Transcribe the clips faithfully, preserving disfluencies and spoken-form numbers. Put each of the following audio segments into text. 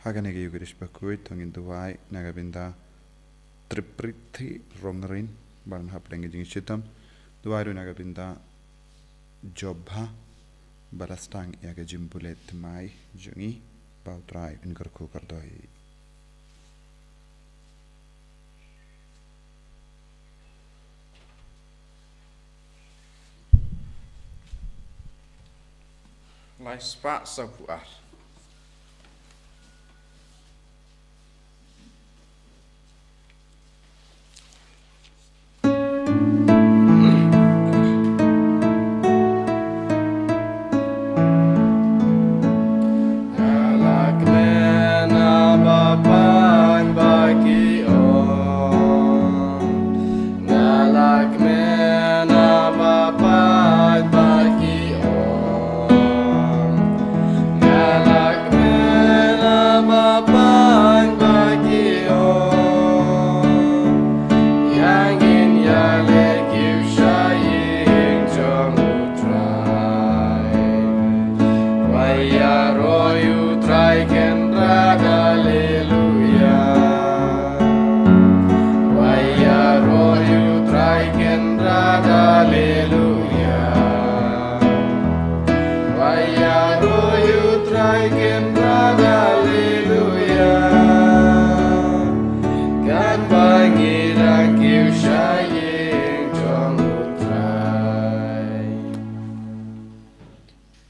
Ha kane ka Ïukharist bakhuid to ngin duwai na ka bynta Triprithi Rongrin, ba don hapdeng ka jingshitom. Duwai ruh na ka bynta Jobha, ba la sdang ïa ka jingbulet thymmai jong ngi. Ba U Trai un kyrkhu kyrdoh ïa i. Lai spah sawphew ar.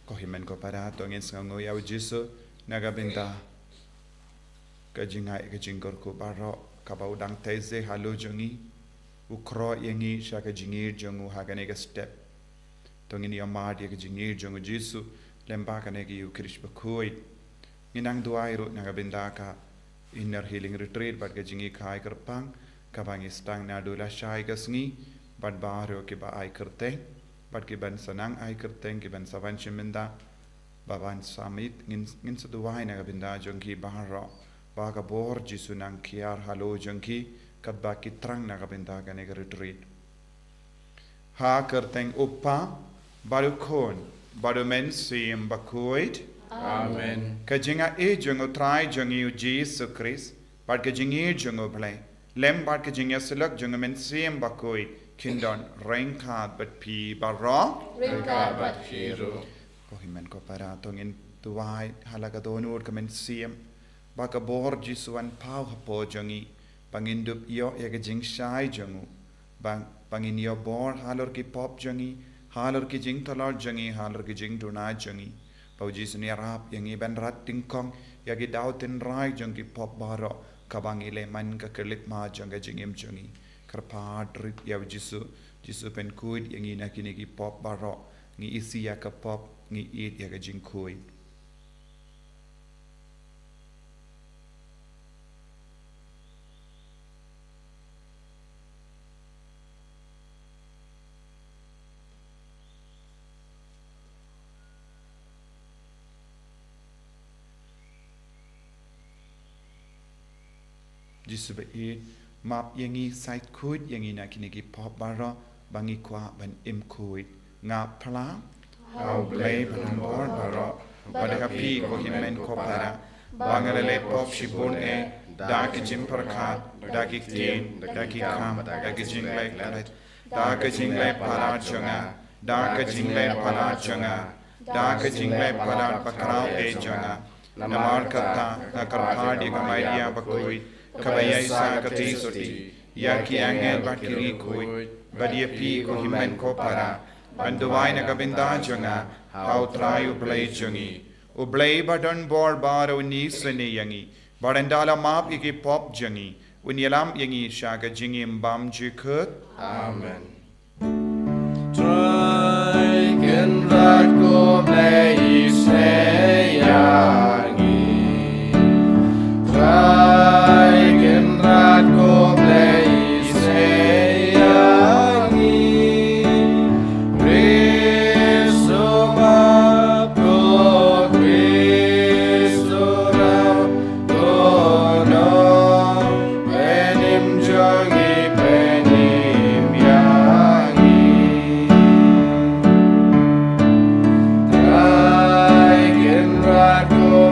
Ko hynmen ko para, to ngin sngewnguh ïa U Jisu na ka bynta ka jingai ka jingkyrkhu baroh kaba u dang tei halor jong ngi. U khroh ïa ngi sha ka jingïeit jong u ha kane ka step. To ngin ïa mad ïa ka jingïeit jong U Jisu lem bad kane ka Ïukharist bakhuid. Ngin nang duwai ruh na ka bynta ka Inner Healing Retreat bad ka jingïakhun kyrpang kaba ngi sdang naduh lashai ka sngi, bad baroh kiba ai kyrteng, bad kiban sa nang ai kyrteng, kiban sa wan shim bynta, ba ban sa mih, ngin, ngin sa duwai na ka bynta jong ki baroh, ba ka bor Jisu nang khia halor jong ki, katba ki thrang na ka bynta kane ka retreat. Ha ka kyrteng U Kpa, bad U Khun, bad U Mynsiem Bakhuid. Amen. Ka jingaiei jong U Trai jong ngi U Jisu Khrist, bad ka jingïeit jong U Blei, lem bad ka jingïasyllok jong U Mynsiem Bakhuid, kin don ryngkat bad phi baroh. Ryngkat bad phi ruh. Ko hynmen ko para, to ngin duwai ha la ka dohnud ka mynsiem, ba ka bor Jisu un paw hapoh jong ngi, ba ngin dup ïoh ïa ka jingshai jong u, ba, ba ngin ïoh bor halor ki pop jong ngi, halor ki jingthlor jong ngi, halor ki jingduna jong ngi. Ba U Jisu un ïarap ïa ngi ban rat nyngkong ïa ki daw tynrai jong ki pop baroh, kaba ngi leh man ka khyllipmat jong ka jingim jong ngi. Kyrpad rit ïa U Jisu, Jisu pynkhuid ïa ngi na kine ki pop baroh. Ngi isih ïa ka pop, ngi ïeit ïa ka jingkhuid. Jisu ba ïeit, map ïa ngi, shait khuid ïa ngi na kine ki pop baroh, ba ngi kwah ban im khuid. Nga phla ha U Blei ba donbor baroh, bad ha phi ko hynmen ko para, ba nga la leh pop shibun eh, da ki jingpyrkhat, da ki ktien, da ki kam, da ki jingleh klet, da ka jingleh palat jong nga, da ka jingleh palat jong nga, da ka jingleh palat bakhraw eh jong nga. Namar kata nga kyrpad ïa ka Maria bakhuid, kaba ïaishah katei sotti, ïa ki angel bad ki riewkhuid, bad ïa phi ko hynmen ko para, ban duwai na ka bynta jong nga ha U Trai U Blei jong ngi. U Blei ba donbor baroh un isynei ïa ngi, bad ynda la map ïa ki pop jong ngi, un ïalam ïa ngi sha ka jingim bymjukut. Amen. Trai Kynrad ko Blei isynei ïa ngi. Trai Kynrad ko Blei isynei ïa ngi. Khrist u map, ko Khrist u ram, ko nongpynim jong ngi pynim ïa ngi. Trai Kynrad ko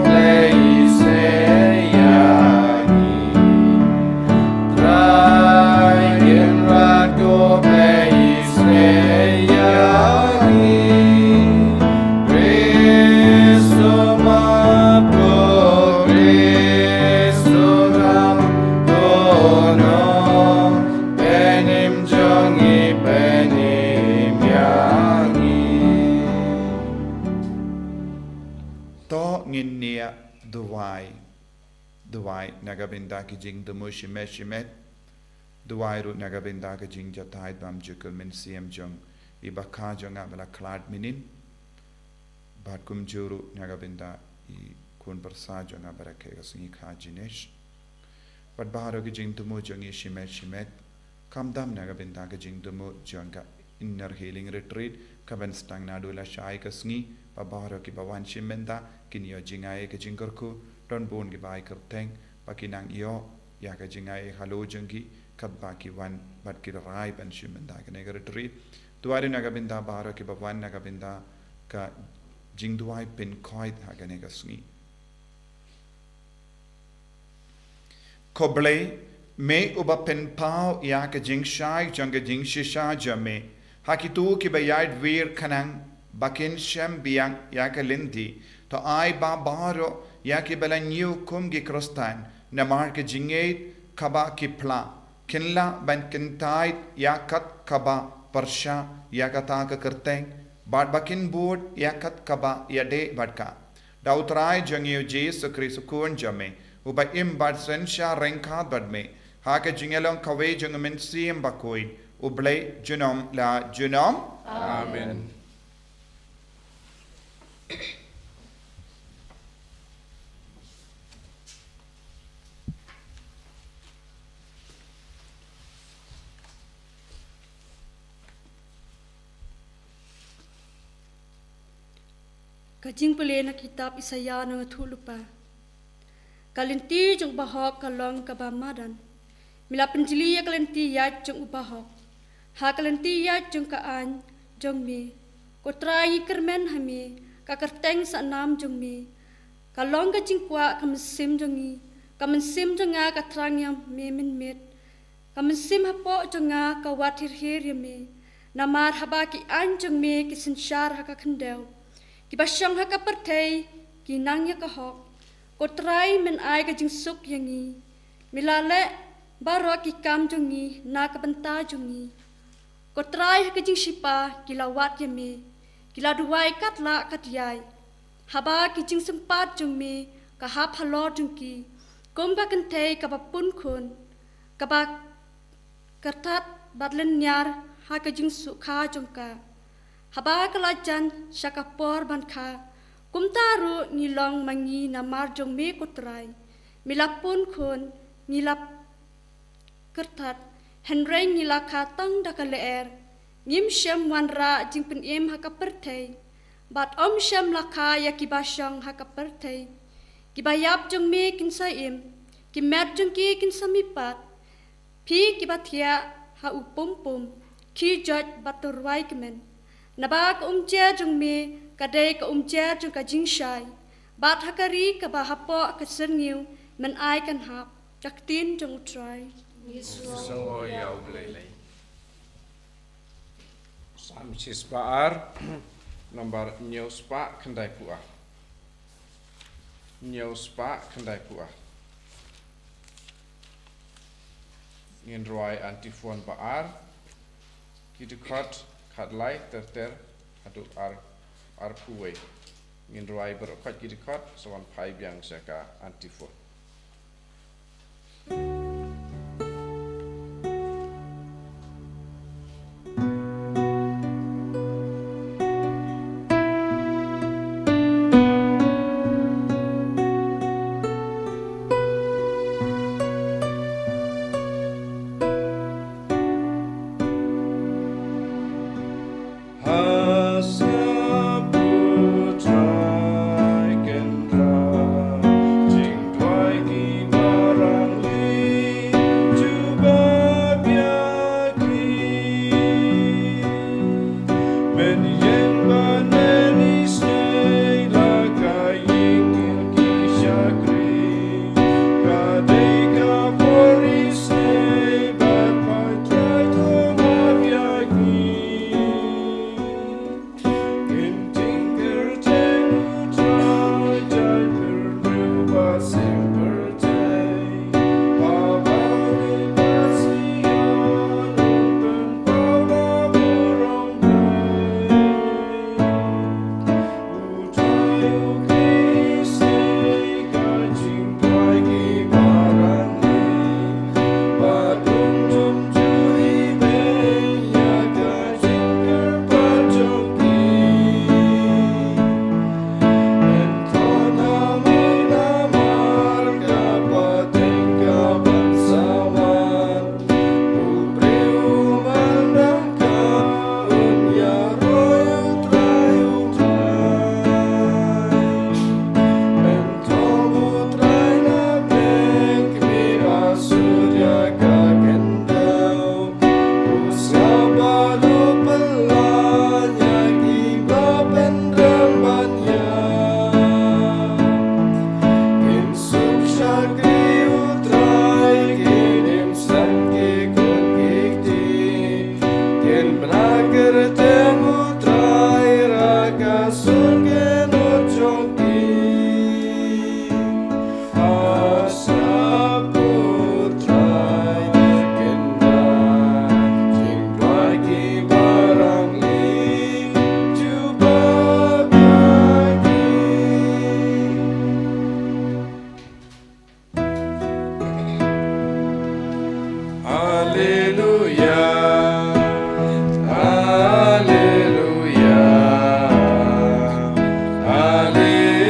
Na ka bynta ki jingthmu shimet shimet. Duwai ruh na ka bynta ka jingjatai bymjukut mynsiem jong i bakha jong nga ba la khlad mynnin. Bad kumjuh ruh na ka bynta i khun pyrsa jong nga ba rakhe ka sngi kha Jinesh. Bad baroh ki jingthmu jong ngi shimet shimet. Khamtam na ka bynta ka jingthmu jong ka Inner Healing Retreat, ka ban sdang naduh lashai ka sngi, ba baroh kiba wan shim bynta, kin ïoh jngai ka jingkyrkhu, don bun kiba ai kyrteng, ba kin nang ïoh ïa ka jngai halor jong ki, katba ki wan bad ki rai ban shim bynta kane ka retreat. Duwai ruh na ka bynta baroh kiba wan na ka bynta ka jingduwai pynkhuid ha kane ka sngi. Ko Blei, me uba pynpaw ïa ka jingshai jong ka jingshisha jong me ha kito kiba ïaid wir khnang ba kin shem biang ïa ka lynti. To ai ba baroh ïa kiba la ñiew kum ki Khristan namar ka jingngeit kaba ki phla, kin lah ban kyntait ïa kat kaba pyrshah ïa kata ka kyrteng, bad ba kin bud ïa kat kaba ïadei bad ka. Da U Trai jong ngi U Jisu Khrist U Khun jong me, uba im bad synshar ryngkat bad me ha ka jingïalong kawei jong U Mynsiem Bakhuid, U Blei junom la junom. Amen. Ka jingpule na kitab Isaïah nongïathuhlypa. Ka lynti jong u bahok ka long kaba madan. Me la pynjli ïa ka lynti ïaid jong u bahok. Ha ka lynti ïaid jong ka aiñ jong me, ko Trai, ngi kyrmen ha me, ka kyrteng sah nam jong me ka long ka jingkwah ka mynsiem jong ngi. Ka mynsiem jong nga ka thrang ïa me mynmiet. Ka mynsiem hapoh jong nga ka wad her her ïa me. Namar haba ki aiñ jong me ki synshar ha ka khyndew, kiba shong ha ka pyrthei ki nang ïa ka hok. Ko Trai, men ai ka jingsuk ïa ngi. Me la leh baroh ki kam jong ngi na ka bynta jong ngi. Ko Trai, ha ka jingshipa ki la wad ïa me, ki la duwai katlah katïai. Haba ki jingsympat jong me ka hap halor jong ki, kum ka kynthei kaba pun khun, kaba kyrthat bad lynñiar ha ka jingsuk kha jong ka. Haba ka la jan sha ka por ban kha, kumta ruh ngi long ma ngi namar jong me, ko Trai. Me la pun khun, ngi la kyrthat, hynrei ngi la kha tang da ka lyer. Ngim shym wanrah jingpynim ha ka pyrthei, bad ym shym la kha ïa kiba shong ha ka pyrthei. Kiba ïap jong me kin sa im, ki met jong ki kin sa mihpat. Phi kiba thiah ha u pum pum, khie joit bad to rwai kmen. Naba ka umjer jong me ka dei ka umjer jong ka jingshai, bad ha ka ri kaba hapoh ka syrngiew men ai kan hap. Ka ktien jong U Trai. Ngi sngewbha ïa U Blei. Salm shispah ar, nambar hynñiew spah khyndai phew ar. Hynñiew spah khyndai phew ar. Ngin rwai antiphon ba ar. Ki dkhot khatlai ter ter haduh ar, arphew wei. Ngin rwai baroh khoit ki dkhot, sa wan phai biang sha ka antiphon. Haleluya, haleluya, haleluya.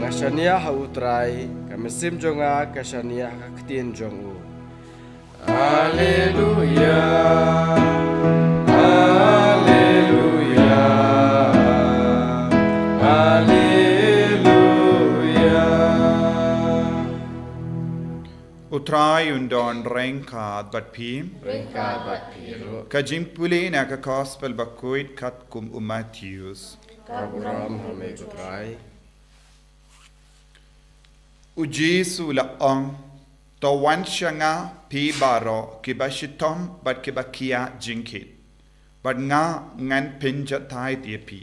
Nga shaniah ha U Trai, ka mynsiem jong nga ka shaniah ha ka ktien jong u. Haleluya, haleluya, haleluya. U Trai un don ryngkat bad phi. Ryngkat bad phi ruh. Ka jingpule na ka Gospel bakhuid katkum u Mathaios. Ka burom ha me ko Trai. U Jisu u la ong, to wan sha nga phi baroh kiba shitom bad kiba kiad jingkit, bad nga ngan pynjahthait ïa phi.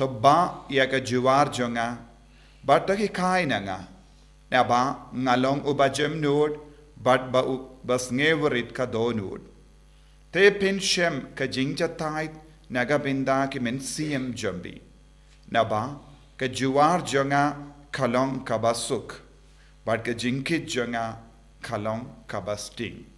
To bah ïa ka jowar jong nga, bad to hikai na nga. Naba nga long uba jemnud, bad ba u, ba sngew rit ka dohnud. Te phin shem ka jingjahthait na ka bynta ki mynsiem jong phi. Naba ka jowar jong nga ka long kaba suk, bad ka jingkit jong nga ka long kaba sting.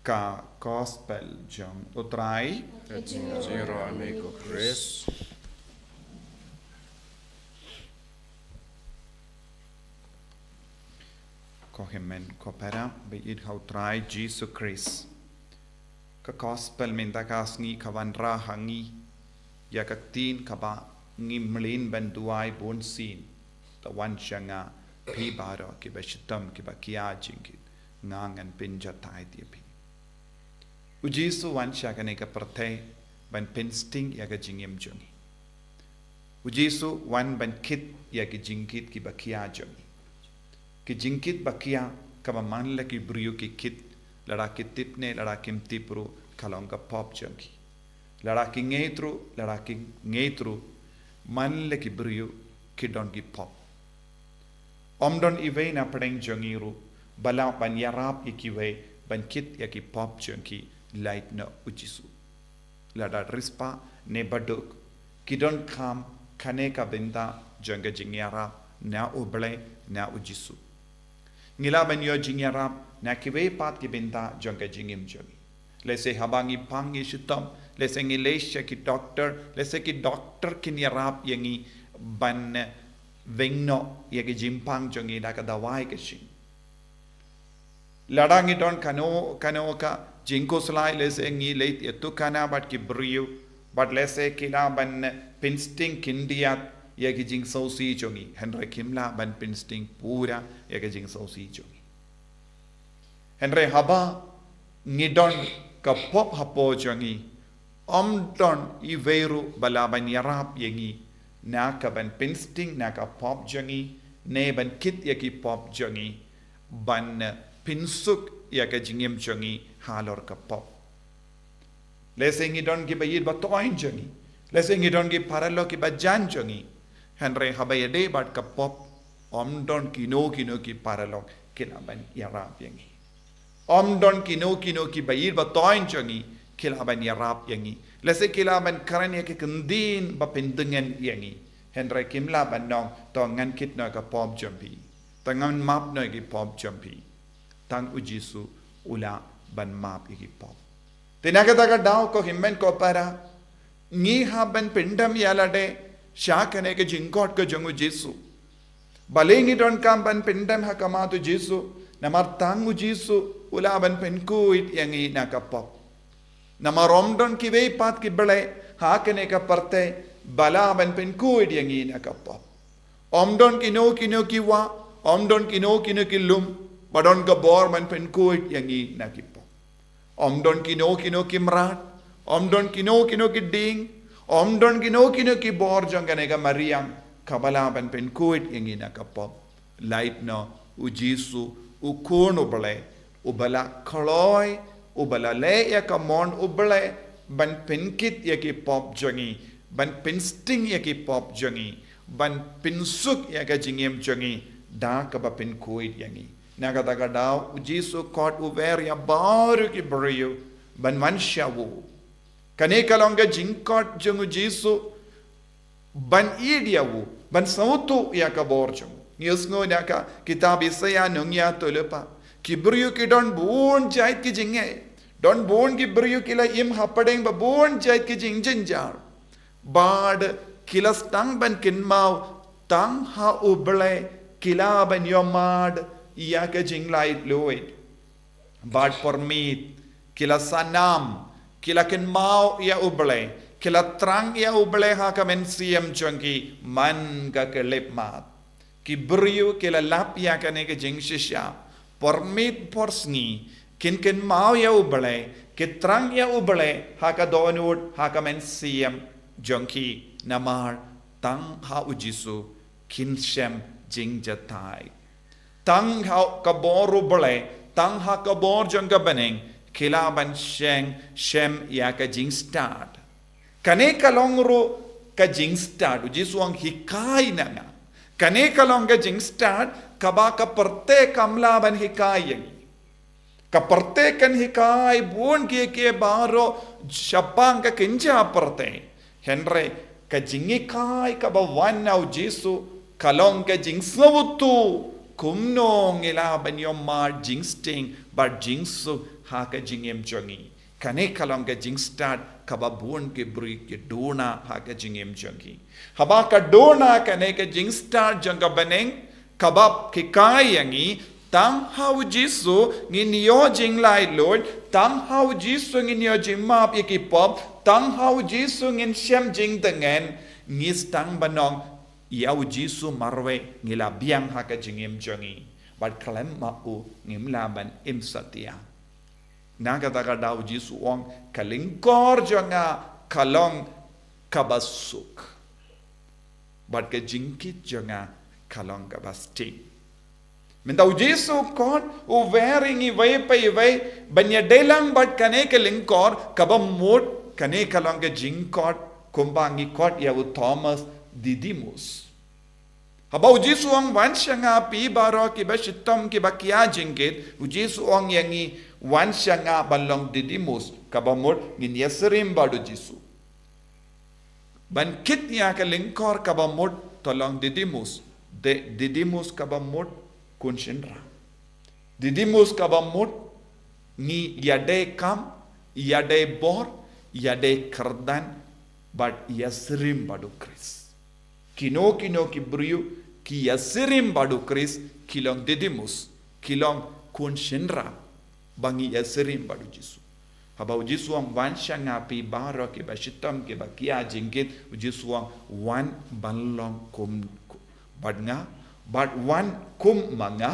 Ka Gospel jong U Trai. Ka jingjyrwa me ko Khrist. Ko hynmen ko para ba ïeit ha U Trai Jisu Khrist. Ka Gospel mynta ka sngi ka wanrah ha ngi ïa ka ktien kaba ngi mlien ban duwai bunsien. To wan sha nga phi baroh kiba shitom kiba kiad jingkit, nga ngan pynjahthait ïa phi. U Jisu u wan sha kane ka pyrthei ban pynsting ïa ka jingim jong ngi. U Jisu u wan ban kit ïa ki jingkit kiba kiad jong ngi. Ki jingkit ba kiad kaba man la ki briew ki kit, lada ki tip ne lada kim tip ruh ka long ka pop jong ki. Lada ki ngeit ruh, lada kim ngeit ruh, man la ki briew ki don ki pop. Ym don iwei na pdeng jong ngi ruh ba lah ban ïarap ïa kiwei ban kit ïa ki pop jong ki lait na U Jisu. Lada riewspah ne baduk, ki donkam kane ka bynta jong ka jingïarap na U Blei, na U Jisu. Ngi lah ban ïoh jingïarap na kiwei pat ki bynta jong ka jingim jong ngi. Lehse haba ngi pang ngi shitom, lehse ngi leit sha ki doktor, lehse ki doktor kin ïarap ïa ngi ban weng noh ïa ki jingpang jong ngi da ka dawai ka shin. Lada ngi don kano kano ka jingkhuslai, lehse ngi leit ïa tu khana bad ki briew, bad lehse ki lah ban pynsting khyndiat ïa ki jingsngewsih jong ngi, hynrei kim lah ban pynsting pura ïa ki jingsngewsih jong ngi. Hynrei haba ngi don ka pop hapoh jong ngi, ym don iwei ruh ba lah ban ïarap ïa ngi na ka ban pynsting na ka pop jong ngi, ne ban kit ïa ki pop jong ngi, ban pynsuk ïa ka jingim jong ngi halor ka pop. Lehse ngi don kiba ïeit ba toiñ jong ngi. Lehse ngi don ki paralok kiba jan jong ngi. Hynrei haba ïadei bad ka pop, ym don kino kino ki paralok ki lah ban ïarap ïa ngi. Ym don kino kino kiba ïeit ba toiñ jong ngi ki lah ban ïarap ïa ngi. Lehse ki lah ban kren ïa ki kyntien ba pyndyngen ïa ngi. Hynrei kim lah ban ong, to ngan kit noh ka pop jong phi. To ngan map noh ïa ki pop jong phi. Tang U Jisu u lah ban map ïa ki pop. Te na kata ka daw ko hynmen ko para, ngi hap ban pyndem ïa lade sha kane ka jingkhot ka jong U Jisu. Balei ngi donkam ban pyndem ha khmat U Jisu? Namar tang U Jisu u lah ban pynkhuid ïa ngi na ka pop. Namar ym don kiwei pat ki blei ha kane ka pyrthei ba lah ban pynkhuid ïa ngi na ka pop. Ym don kino kino ki wah, ym don kino kino ki lum ba don ka bor ban pynkhuid ïa ngi na ki pop. Ym don kino kino ki mrad, ym don kino kino ki dieng, ym don kino kino ki bor jong kane ka mariang kaba lah ban pynkhuid ïa ngi na ka pop. Lait noh U Jisu, U Khun U Blei, uba la kloi, uba la leh ïa ka mon U Blei ban pynkit ïa ki pop jong ngi, ban pynsting ïa ki pop jong ngi, ban pynsuk ïa ka jingim jong ngi da kaba pynkhuid ïa ngi. Na kata ka daw U Jisu u khot u wer ïa baroh ki briew ban wan sha u. Kane ka long ka jingkhot jong U Jisu ban ïeit ïa u, ban sngewthuh ïa ka bor jong u. Ngi ïohsngew na ka kitab Isaïah nongïathuhlypa, ki briew ki don bun jait ki jingeh, don bun ki briew ki la im hapdeng ba bun jait ki jingjynjar. Bad ki la sdang ban kynmaw tang ha U Blei ki lah ban ïohmad ïa ka jinglaitluid. Bad por miet ki la sanam, ki la kynmaw ïa U Blei, ki la thrang ïa U Blei ha ka mynsiem jong ki man ka khyllipmat. Ki briew ki la lap ïa kane ka jingshisha. Por miet por sngi kin kynmaw ïa U Blei, ki thrang ïa U Blei ha ka dohnud, ha ka mynsiem jong ki. Namar tang ha U Jisu kin shem jingjatai. Tang ha ka bor U Blei, tang ha ka bor jong ka bneng, ki lah ban sheng shem ïa ka jingstad. Kane ka long ruh ka jingstad, U Jisu u ong hikai na nga. Kane ka long ka jingstad kaba ka pyrthei kam lah ban hikai ïa ngi. Ka pyrthei kan hikai bun kiei kiei baroh shaphang ka kynja pyrthei. Hynrei ka jinghikai kaba wan na U Jisu ka long ka jingsngewthuh kumno ngi lah ban ïohmad jingsting bad jingsuk ha ka jingim jong ngi. Kane ka long ka jingstad kaba bun ki briew ki duna ha ka jingim jong ki. Haba ka duna kane ka jingstad jong ka bneng, kaba hikai ïa ngi, tang ha U Jisu ngin ïoh jinglaitluid, tang ha U Jisu ngin ïoh jingmap ïa ki pop, tang ha U Jisu ngin shem jingtngen, ngi sdang ban ong ïa U Jisu marwei ngi la biang ha ka jingim jong ngi. Bad khlem ma u ngim lah ban im satia. Na kata ka daw U Jisu u ong ka lyngkor jong nga ka long kaba suk. Bad ka jingkit jong nga ka long kaba sting. Mynta U Jisu u khot u wer ïa ngi iwei pa iwei ban ïadei lang bad kane ka lyngkor kaba mut, kane ka long ka jingkhot kumba ngi khot ïa u Thomas, Didimus. Haba U Jisu u ong wan sha nga phi baroh kiba shitom kiba khia jingkit, U Jisu u ong ïa ngi wan sha nga ban long Didimus, kaba mut ngin ïasyriem bad U Jisu. Ban kit ïa ka lyngkor kaba mut to long Didimus. Di-, Didimus kaba mut khun shynrang. Didimus kaba mut ngi ïadei kam, ïadei bor, ïadei kyrdan, bad ïasyriem bad U Khrist. Kino kino ki briew ki ïasyriem bad U Khrist ki long Didimus, ki long khun shynrang ba ngi ïasyriem bad U Jisu. Haba U Jisu u ong wan sha nga phi baroh kiba shitom kiba khia jingkit, U Jisu u ong wan ban long kum bad nga, bad wan kum ma nga,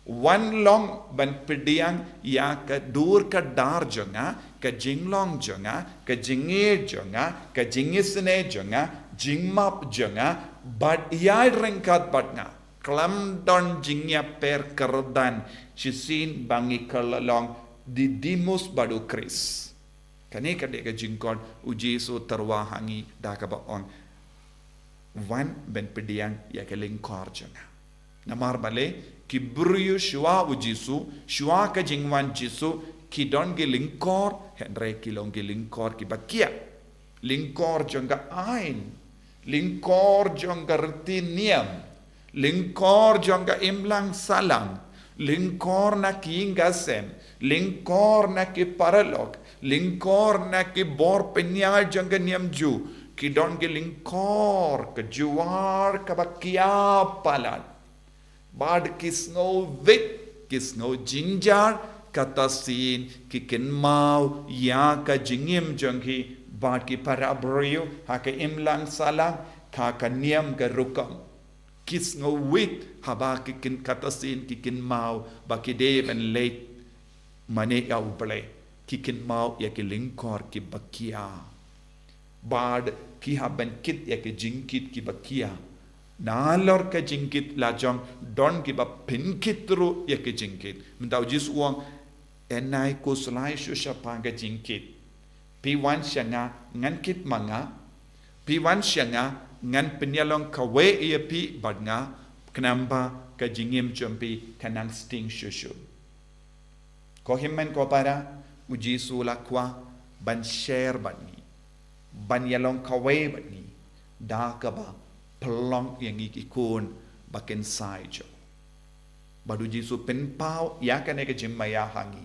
wan long ban pdiang ïa ka dur ka dar jong nga, ka jinglong jong nga, ka jingïeit jong nga, ka jingisynei jong nga, jingmap jong nga, bad ïaid ryngkat bad nga. Khlem don jingïapher kyrdan shisien ba ngi kylla long Didimus bad U Khrist. Kane ka dei ka jingkhot U Jisu u tyrwa ha ngi da kaba ong wan ban pdiang ïa ka lyngkor jong nga. Namar balei ki briew shuwa U Jisu, shuwa ka jingwan Jisu, ki don ki lyngkor, hynrei ki long ki lyngkor kiba khia. Lyngkor jong ka aiñ, lyngkor jong ka riti niam, lyngkor jong ka imlang sahlang, lyngkor na ki ïing ki sem, lyngkor na ki paralok, lyngkor na ki bor pynïaid jong ka niam Jiw, ki don ki lyngkor ka jowar kaba khia palat. Bad ki sngew wit, ki sngew jynjar, kata sien ki kynmaw ïa ka jingim jong ki, bad ki para briew ha ka imlang sahlang, ha ka niam ka rukom. Ki sngew wit haba ki kyn-, kata sien ki kynmaw ba ki dei ban leit mane ïa U Blei, ki kynmaw ïa ki lyngkor kiba khia. Bad ki hap ban kit ïa ki jingkit kiba khia. Nalor ka jingkit la jong don kiba pynkit ruh ïa ki jingkit. Mynta U Jisu u ong, en ai khuslai shuh shaphang ka jingkit. Phi wan sha nga ngan kit ma nga. Phi wan sha nga ngan pynïalong kawei ïa phi bad nga, khnang ba ka jingim jong phi kan nang sting shuh shuh. Ko hynmen ko para, U Jisu u la kwah ban share bad ngi, ban ïalong kawei bad ngi, da kaba pynlong ïa ngi ki khun ba kynsai jong u. Bad u Jisu u pynpaw ïa kane ka jingmaïa ha ngi,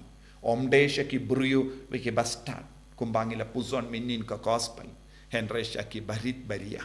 ym dei sha ki briew ba ki bastad kumba ngi la pynshong mynhynnin ka gospel, hynrei sha ki barit baria.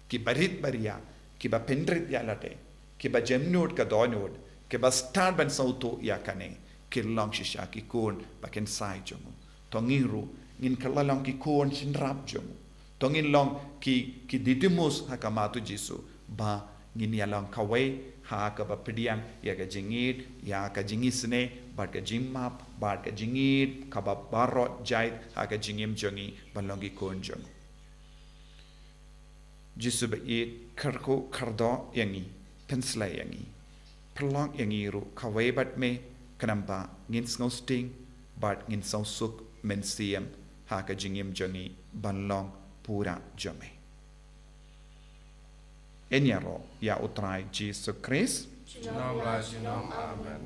Ki barit baria, ki ba pynrit ïa lade, ki ba jemnud ka dohnud, ki bastad ban sngewthuh ïa kane, ki long shisha ki khun ba kynsai jong u. To ngi ruh ngin kylla long ki khun shynrap jong u. To ngin long ki, ki Didymus ha khmat u Jisu, ba ngin ïa long kawei ha kaba pdiang ïa ka jingïeit, ïa ka jingisynei, bad ka jingmap, bad ka jingïeit kaba baroh jait ha ka jingim jong ngi ban long ki khun jong u. Jisu ba ïeit, kyrkhu kyrdoh ïa ngi, pynsleh ïa ngi, pynlong ïa ngi ruh kawei bad me, khnang ba ngin sngewsting bad ngin sngewsuk mynsiem ha ka jingim jong ngi ban long pura jong me. Ngin ïaroh ïa u Trai Jisu Khrist. Junom la junom. Amen.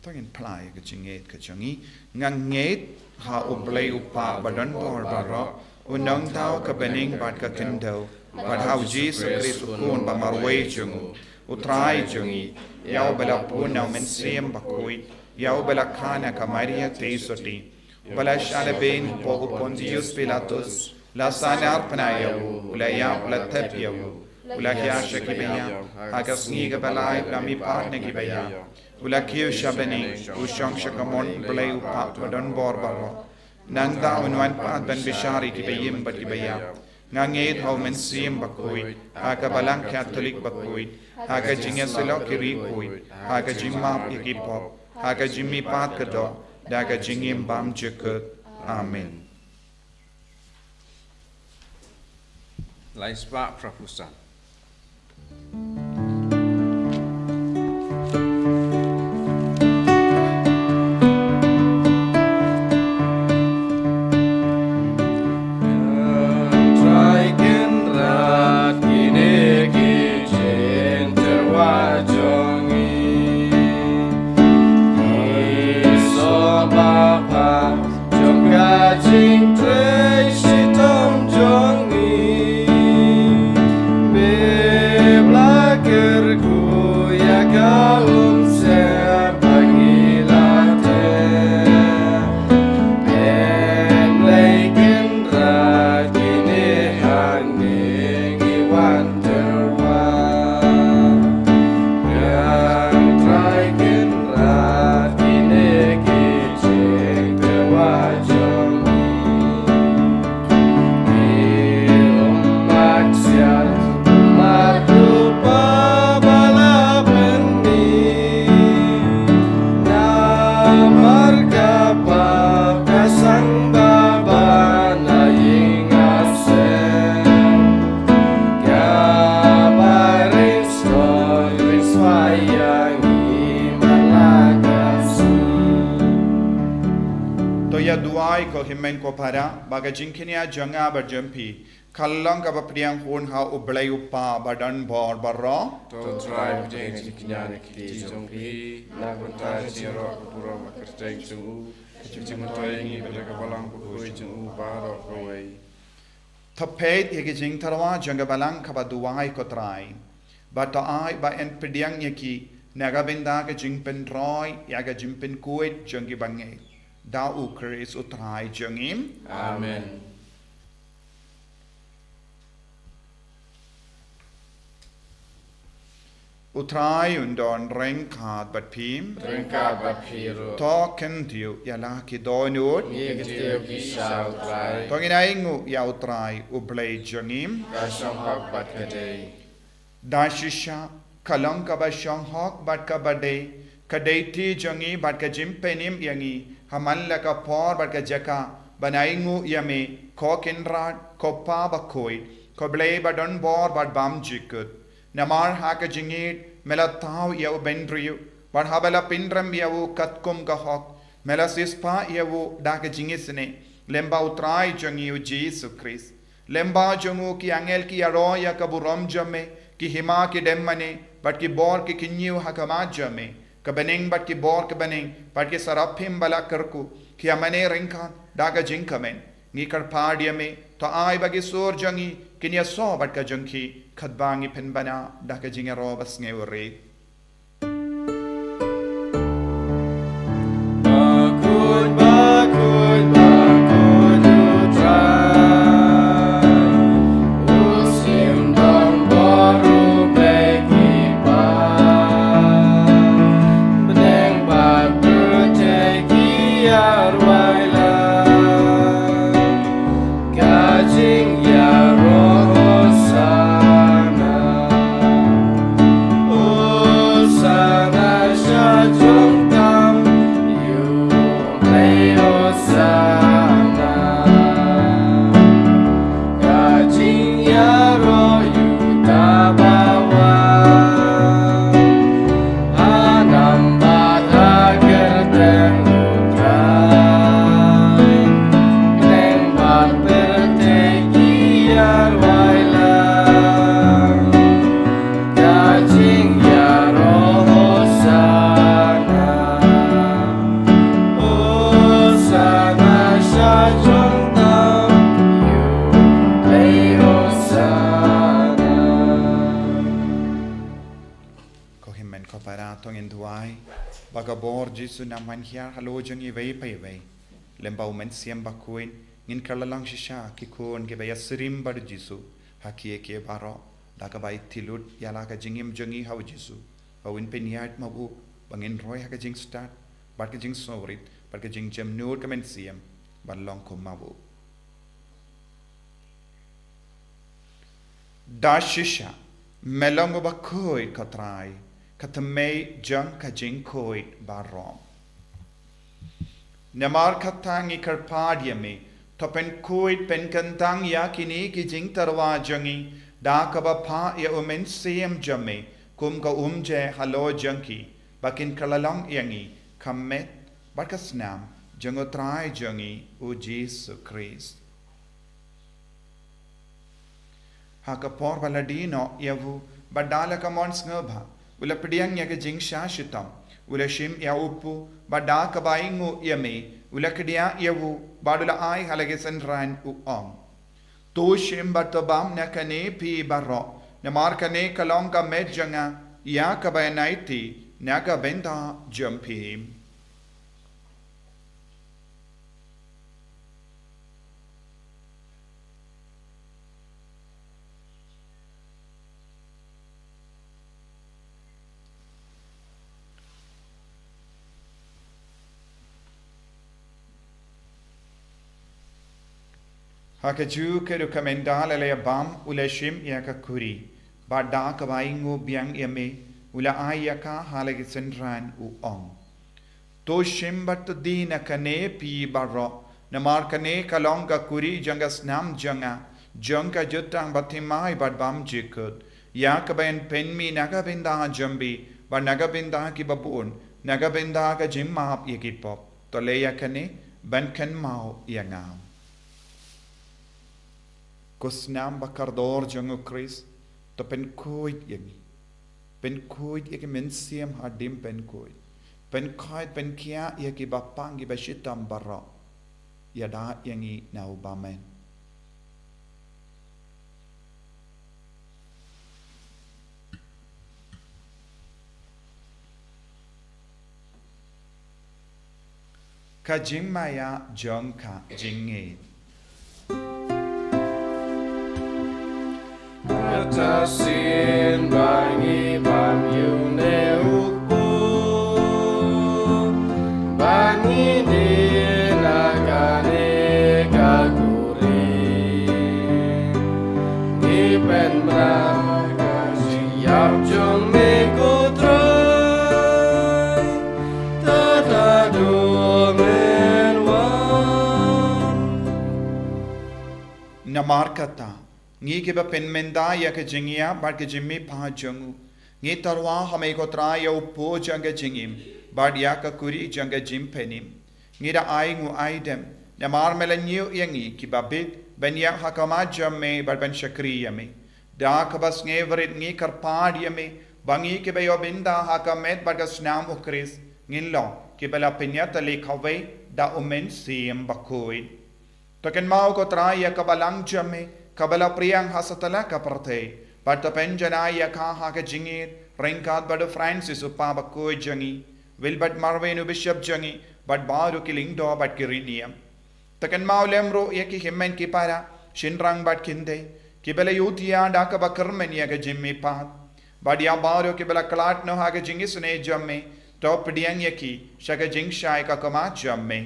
To ngin pyllait ka jingngeit ka jong ngi. Nga ngeit ha U Blei U Kpa ba don bor baroh, U Nongthaw ka bneng bad ka khyndew, bad ha U Jisu Khrist u Khun ba marwei jong u, U Trai jong ngi, ïa uba la bun na U Mynsiem Bakhuid, ïa uba la kha na ka Maria Theisotti, uba la shah lehbeiñ hapoh u Pontius Pilatus, la sahnarphna ïa u, u la ïap, u la thep ïa u, u la hiar sha kiba ïap, ha ka sngi kaba lai u la mihpat na kiba ïap, u la kiew sha bneng, u shong sha ka mon U Blei U Kpa ba don bor baroh. Nangta un wan pat ban bishar ïa kiba im bad kiba ïap. Nga ngeit ha U Mynsiem Bakhuid, ha ka Balang Katholik bakhuid, ha ka jingïasyllok ki riewkhuid, ha ka jingmap ïa ki pop, ha ka jingmihpat ka doh, da ka jingim bymjukut. Amen. Lai spah phra phew san. Trai Kynrad, kine ki jingtyrwa jong ngi. Ngi sngewbha jong ka jingtrei shitom jong ngi. Me la kyrkhu ïa ka umsyep ba ngi la teh. Pynleit Kynrad, kine hangne ngi wan tyrwa. Trai Kynrad, kine ki jingtyrwa jong ngi. Ki ummat sian, ummat rupa ba la pynmih. Namar ka pap ka sangba ban na ïing ha sem. Ka barit To ïa duwai ko hynmen ko para, ba ka jingkñia jong nga bad jong phi kan long kaba pdiang hun ha U Blei U Kpa ba don bor baroh. To Trai, pdiang jingkñia na ki kti jong phi na ka bynta ka jingïaroh ka burom ka kyrteng jong u. Jingmyntoi ïa ngi bad ïa ka Balang Bakhuid jong u baroh kawei. To peit ïa ka jingtyrwa jong ka Balang kaba duwai, ko Trai, bad to ai ba yn pdiang ïa ki na ka bynta ka jingpynroi ïa ka jingpynkhuid jong ki bangeit. Da U Khrist U Trai jong ngi. Amen. U Trai un don ryngkat bad phi. Ryngkat bad phi ruh. To kyntiew ïa la ki dohnud. Ngi kyntiew ïa phi sha U Trai. To ngin ainguh ïa U Trai, U Blei jong ngi. Ka shong hok bad ka dei. Da shisha, ka long kaba shong hok bad kaba dei, ka dei kti jong ngi bad ka jingpynim ïa ngi, ha man la ka por bad ka jaka, ban ainguh ïa me, ko Kynrad, ko Pa Bakhuid, ko Blei ba don bor bad bymjukut. Namar ha ka jingïeit me la thaw ïa u bynriew, bad haba la pynrem ïa u katkum ka hok, me la siewspah ïa u da ka jingisynei, lyngba U Trai jong ngi U Jisu Khrist. Lyngba jong u ki angel ki ïaroh ïa ka burom jong me, ki hima ki dem mane, bad ki bor ki kyñiew ha khmat jong me. Ka bneng bad ki bor ka bneng, bad ki saraphim ba la kyrkhu, ki ïa mane ryngkat, da ka jingkmen. Ngi kyrpad ïa me, to ai ba ki sur jong ngi kin ïasoh bad ka jong ki, katba ngi pynbna da ka jingïaroh basngewrit. Bakhuid, bakhuid, bakhuid, U Trai, u Syiem don bor, u Blei ki paid, pdeng bad pyrthei ki ïarwai lang. Ka jingïaroh Hosana, Hosana sha jong tam, ïa U Blei Hosana. Ka jingïaroh ïa uta ba wan ha nam bad ha kyrteng U Trai, pdeng bad pyrthei ki ïarwai lang. Ka jingïaroh Hosana, Hosana sha jong tam, ïa U Blei Hosana. Ko hynmen ko para, to ngin duwai ba ka bor Jisu un wan hiar halor jong ngi iwei pa iwei. Lem bad U Mynsiem Bakhuid, ngin kylla lang shisha ki khun kiba ïasyriem bad U Jisu ha kiei kiei baroh, da kaba ïathie lut ïa la ka jingim jong ngi ha U Jisu, ba un pynïaid ma u, ba ngin roi ha ka jingstad bad ka jingsngewrit bad ka jingjemnud ka mynsiem, ban long kum ma u. Da shisha, me long uba khuid, ko Trai, ka thymmei jong ka jingkhuid baroh. Namar kata ngi kyrpad ïa me, to pynkhuid pynkyntang ïa kine ki jingtyrwa jong ngi, da kaba phah ïa U Mynsiem jong me kum ka umjai halor jong ki, ba kin kylla long ïa ngi ka met bad ka snam jong U Trai jong ngi U Jisu Khrist. Ha ka por ba la die noh ïa u, bad da la ka mon sngewbha u la pdiang ïa ka jingshah shitom, u la shim ïa u kpu, bad da kaba ainguh ïa me u la kdiah ïa u, bad u la ai ha la ki synran, u ong: To shim bad to bam na kane phi baroh, namar kane ka long ka met jong nga, ïa kaba yn aiti na ka bynta jong phi. Ha kajuh ka rukom, ynda la ïa bam, u la shim ïa ka khuri, bad da kaba ainguh biang ïa me, u la ai ïa ka ha la ki synran, u ong: To shim bad to die na kane phi baroh, namar kane ka long ka khuri jong ka snam jong nga, jong ka jutang bathymmai bad bymjukut, ïa kaba yn pynmih na ka bynta jong phi bad na ka bynta ki babun, na ka bynta ka jingmap ïa ki pop. To leh ïa kane ban kynmaw ïa nga. Ko snam ba kordor jong U Khrist, to pynkhuid ïa ngi. Pynkhuid ïa ki mynsiem haduh pynkhuid. Pynkhuid, pynkhiah ïa ki bapang, ki bashitom baroh. Ïada ïa ngi na u bymman. Ka jingmaïa jong ka jingngeit. Kata sien ba ngi bam ïa une u kpu, ba ngi die na kane ka khuri, ngi pynbna ka jingïap jong me, ko Trai, tad haduh men wan. Namar kata, ngi kiba pynmynta ïa ka jingïap bad ka jingmihpat jong u, ngi tyrwa ha me, ko Trai, ïa u kpu jong ka jingim bad ïa ka khuri jong ka jingpynim. Ngi da ainguh aidem namar me la ñiew ïa ngi kiba bit ban ïaid ha khmat jong me bad ban shakri ïa me. Da kaba sngewrit ngi kyrpad ïa me ba ngi kiba ïoh bynta ha ka met bad ka snam U Khrist, ngin long kiba la pynïatylli kawei da u Mynsiem Bakhuid. To kynmaw ko Trai ïa ka balang jong me, kaba la pdiang ha satlak ka pyrthei, bad to pynjanai ïa ka ha ka jingïeit, ryngkat bad u Francis u Kpa Bakhuid jong ngi, Wilbert Marwin u Bishop jong ngi, bad baroh ki lyngdoh bad ki riewniam. To kynmaw lem ruh ïa ki hynmen ki para, shynrang bad khyndiat, kiba la ïutia da kaba kyrmen ïa ka jingmihpat. Bad ïa baroh kiba la khlad noh ha ka jingisynei jong me, to pdiang ïa ki sha ka jingshai ka khmat jong me.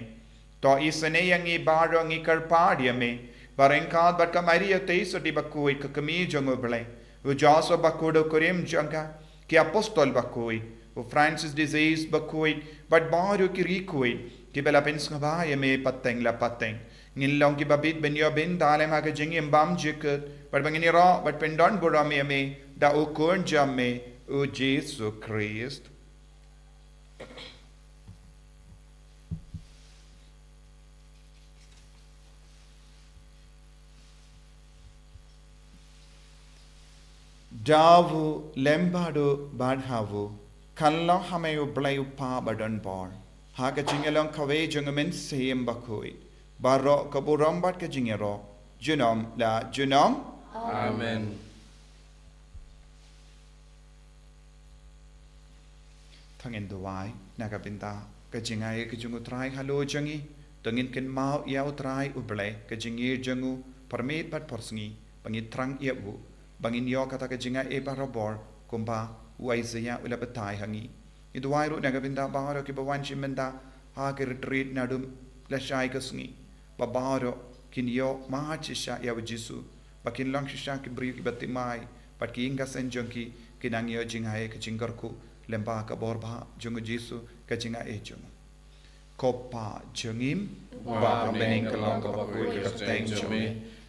To isynei ïa ngi baroh, ngi kyrpad ïa me, ba ryngkat bad ka Maria Theisotti Bakhuid, ka Kmie jong u Blei, u Joseph Bakhuid u kurim jong ka, ki Apostol Bakhuid, u Francis de Sales Bakhuid, bad baroh ki riewkhuid kiba la pynsngewbha ïa me pateng la pateng, ngin long kiba bit ban ïoh bynta lem ha ka jingim bymjukut, bad ba ngin ïaroh bad pyndonburom ïa me da u Khun jong me, u Jisu Khrist. Da u lem bad u bad ha u, kan long ha me U Blei U Kpa Badonbor, ha ka jingïalong kawei jong u Mynsiem Bakhuid, baroh ka burom bad ka jingïaroh, junom la junom. Amen. To ngin duwai na ka bynta ka jingaiei ka jong u Trai halor jong ngi. To ngin kynmaw ïa u Trai U Blei, ka jingïeit jong u pyrmit bad pyrsngi, ba ngin thrang ïa u, ba ngin ïoh kata ka jingaiei barabor, kumba u Isaiah u la batai ha ngi. Ngi duwai ruh na ka bynta baroh kiba wan shim bynta ha ka retreat naduh lashai ka sngi, ba baroh kin ïohmad shisha ïa u Jisu, ba kin long shisha ki briew kiba thymmai, bad ki ïing ki sem jong ki kin nang ïoh jingaiei ka jingkyrkhu lyngba ka bor bha jong u Jisu, ka jingaiei jong u. Ko Pa jong ngi, uba ha bneng, ka long kaba khuid ka kyrteng jong me,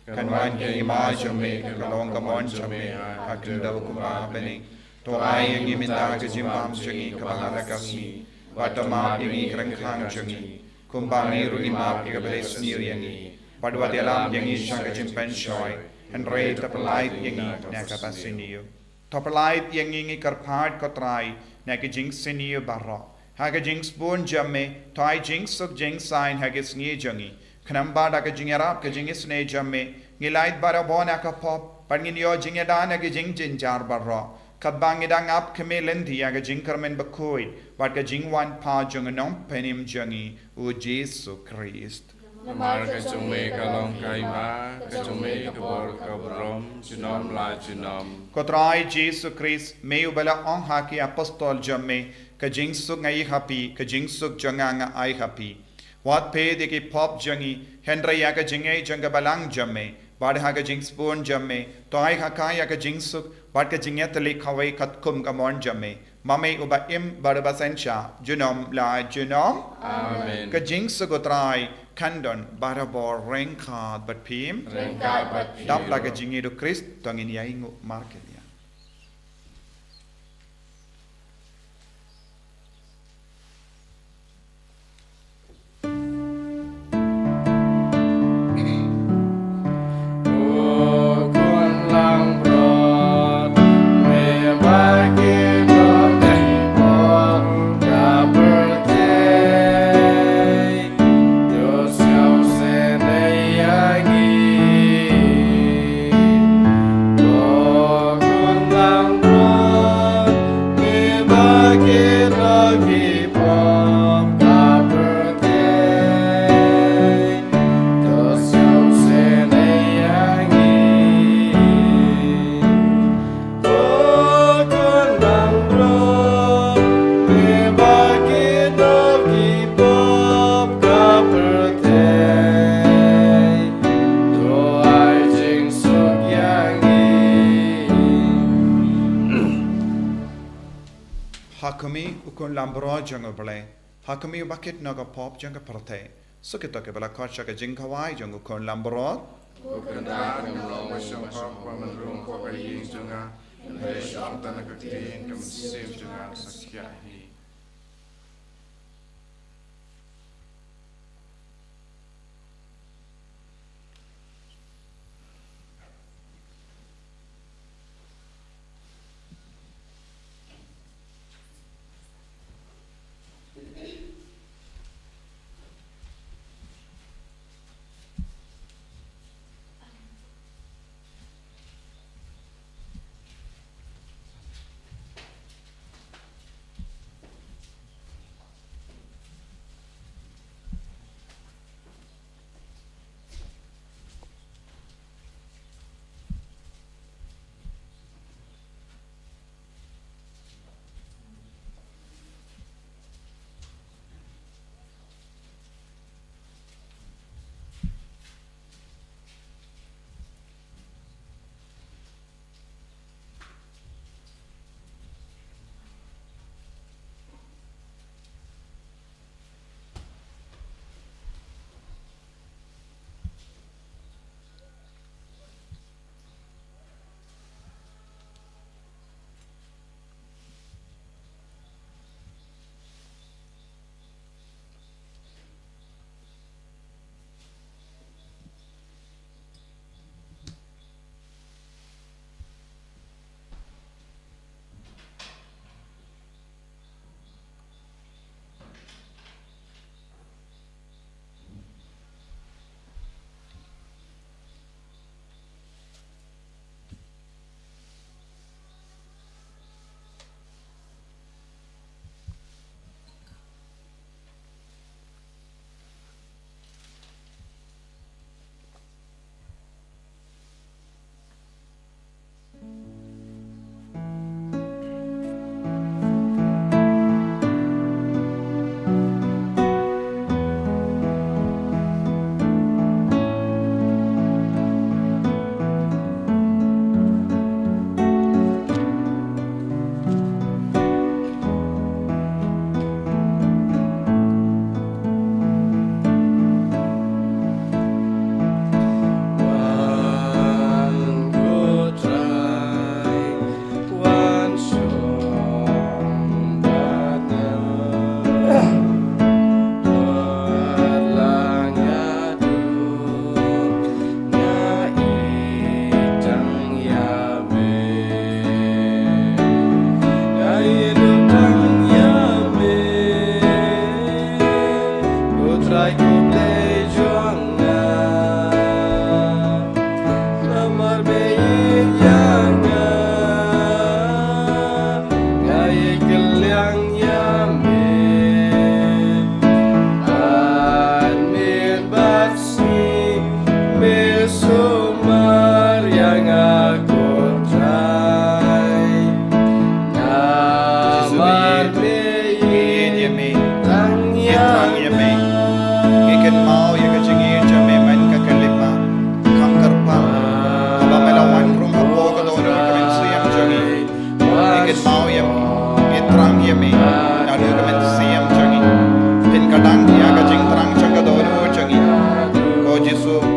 kan wan ka hima jong me, kan long ka mon jong me ha ka khyndew kumba ha bneng. To ai ïa ngi mynta ka jingbam jong ngi kaba ha la ka sngi, bad to map ïa ngi ki ryngkang jong ngi, kumba ngi ruh ngi map ïa kiba la sniew ïa ngi, bad wat ïalam ïa ngi sha ka jingpynshoi, hynrei to pyllait ïa ngi na kaba sniew. To pyllait ïa ngi, ngi kyrpad ko Trai, na ki jingsniew baroh. Ha ka jingsbun jong me, to ai jingsuk jingsaiñ ha ki sngi jong ngi. Khnang ba da ka jingïarap ka jingisynei jong me, ngin lait barabor na ka pop, bad ngin ïoh jingïada na ki jingjynjar baroh, katba ngi dang ap khmih lynti ïa ka jingkyrmen bakhuid bad ka jingwan pat jong u Nongpynim jong ngi, u Jisu Khrist. Namar ka jong me ka long ka hima, ka jong me ka bor ka burom, junom la junom. Ko Trai Jisu Khrist, me uba la ong ha ki apostol jong me, ka jingsuk nga ai ha phi, ka jingsuk jong nga nga ai ha phi. Wat peit ïa ki pop jong ngi, hynrei ïa ka jingaiei jong ka balang jong me, bad ha ka jingsbun jong me, to ai ha ka ïa ka jingsuk bad ka jingïatylli kawei katkum ka mon jong me, ma me uba im bad uba synshar, junom la junom. Amen. Ka jingsuk u Trai kan don barabor ryngkat bad phi. Ryngkat bad phi. Dap la ka jingïeit u Khrist, to ngin ïainguh markylliang. Ha khmih u Khun Lambrot jong u Blei, ha khmih u bakit na ka pop jong ka pyrthei. Suk ïa kito kiba la khot sha ka jingkhawai jong u Khun Lambrot. Ko Kynrad, ngam long ba shong hok ba men rung ko ka ïing jong nga, hynrei shong tang na ka ktien ka mynsiem jong nga ka sa shah hi.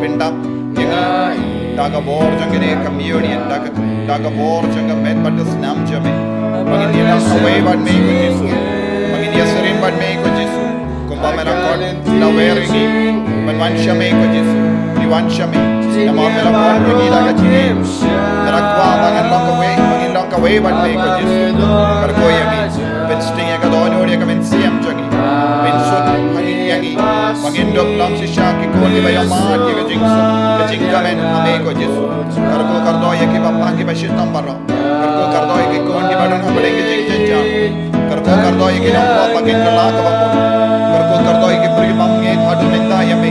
Pyndap ïa ngi da ka bor jong kane ka communion, da ka, da ka bor jong ka met bad ka snam jong me. Ba ngin ïalang kawei bad me ko Jisu. Ba ngin ïasyriem bad me ko Jisu. Kumba me la khot, la wer ïa ngi ban wan sha me ko Jisu. Ngi wan sha me. Namar me la khot ïa ngi da ka jingim. Me la kwah ba ngin long kawei, ba ngin long kawei bad me ko Jisu. Kyrkhu ïa ngi. Pynsting ïa ka dohnud ïa ka mynsiem jong ngi. Pynsuk ha ngi ïa ngi. Ba ngin ym long shisha ki khun kiba ïoh mad ïa ka jingsuk, ka jingkmen ha me ko Jisu. Kyrkhu kyrdoh ïa kiba pang kiba shitom baroh. Kyrkhu kyrdoh ïa ki khun kiba don ha pdeng ka jingjynjar. Kyrkhu kyrdoh ïa ki nongpop ba kin kylla kaba mut. Kyrkhu kyrdoh ïa ki briew bym ngeit haduh mynta ïa me.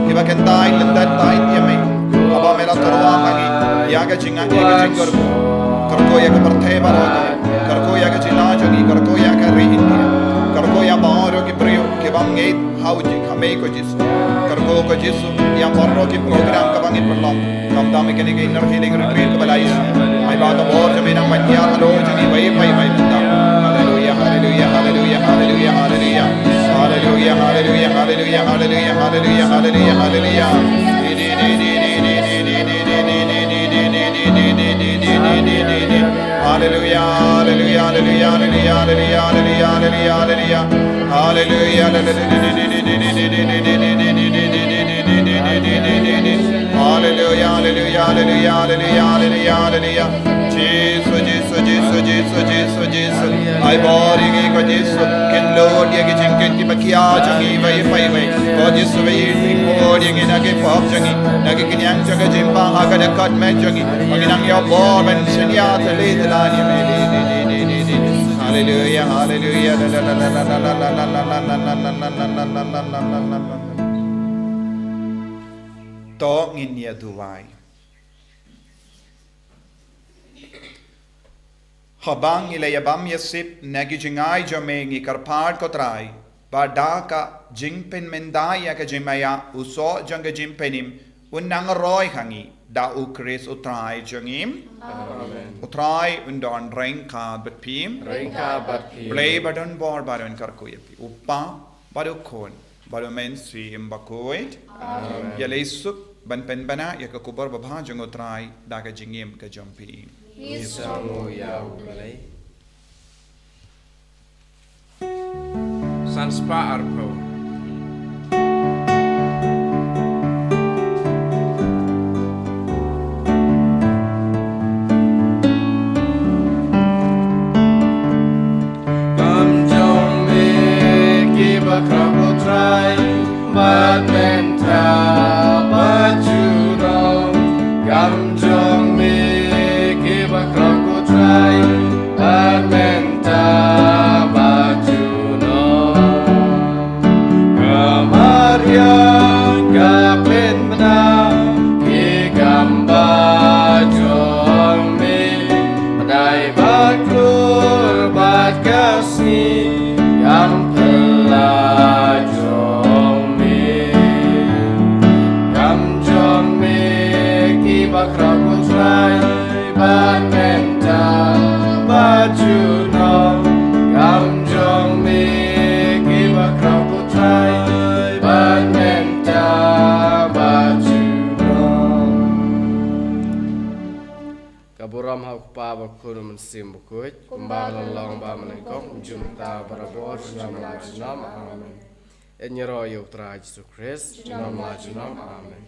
Kiba kyntait lyndet tait ïa me. Haba me la tyrwa ha ngi ïa ka jingngeit ïa ka jingkyrkhu. Kyrkhu ïa ka pyrthei baroh. Kyrkhu ïa ka jylla jong ngi, kyrkhu ïa ka ri India. Kyrkhu ïa baroh ki briew kibym ngeit ha u Ji-, ha me ko Jisu. Kyrkhu ko Jisu ïa baroh ki program kaba ngin pynlong. Khamtam ïa kane ka inner healing retreat kaba la ïaid. Ai ba ka bor jong me nang ban ïaid halor jong ngi iwei pa iwei mynta. Haleluya, haleluya, haleluya, haleluya, haleluya. Haleluya, haleluya, haleluya, haleluya, haleluya, haleluya, haleluya. Haleluya, haleluya, haleluya, haleluya, haleluya, haleluya, haleluya. Haleluya, haleluya, haleluya, haleluya, haleluya, haleluya, haleluya. Haleluya, haleluya, haleluya, haleluya, haleluya, haleluya. Jisu, Jisu, Jisu, Jisu, Jisu, Jisu. Ai bor ïa ngi ko Jisu. Kin lut ïa ki jingkit kiba khia jong ngi iwei pa iwei. Ko Jisu, ba ïoh bor ïa ngi na ki pop jong ngi. Na ki kynjang jong ka jingpang ha ka dkhot met jong ngi. Ba ngin nang ïoh bor ban shaniah tyrli tyrla ïa me. Haleluya, haleluya. To ngin ïa duwai. Haba ngi la ïa bam ïa sip na ki jingai jong me ngi kyrpad ko Trai, ba da ka jingpynmynta ïa ka jingmaïa u soh jong ka jingpynim un nang roi ha ngi da u Khrist u Trai jong ngi. Amen. U Trai un don ryngkat bad phi. Ryngkat bad phi. Blei ba don bor ba don kyrkhu ïa phi. U Pa, bad u Khun, bad u Mynsiem Bakhuid. Amen. Ïa lei suk ban pynbna ïa ka khubor babha jong u Trai da ka jingim ka jong phi. Ngi sngew ïa u Blei. San spah arphew. Kam jong me kiba khraw ko Trai, bad mynta bad junom. Kam jong me kiba khraw ko Trai, bad mynta bad junom. Ka Maria ka pynbna ki kam ba jong me, dei ba klur bad ka sngi kam phylla jong me. Kam jong me kiba khraw ko Trai, bad mynta bad junom. Kam jong me kiba khraw ko Trai, bad mynta bad junom. Ka burom ha u Kpa bad Khun bad Mynsiem Bakhuid, kumba ka la long bad mynnyngkong, mynta bad barabor, junom la junom. Amen. Ïaroh ïa u Trai Jisu Khrist, junom la junom. Amen.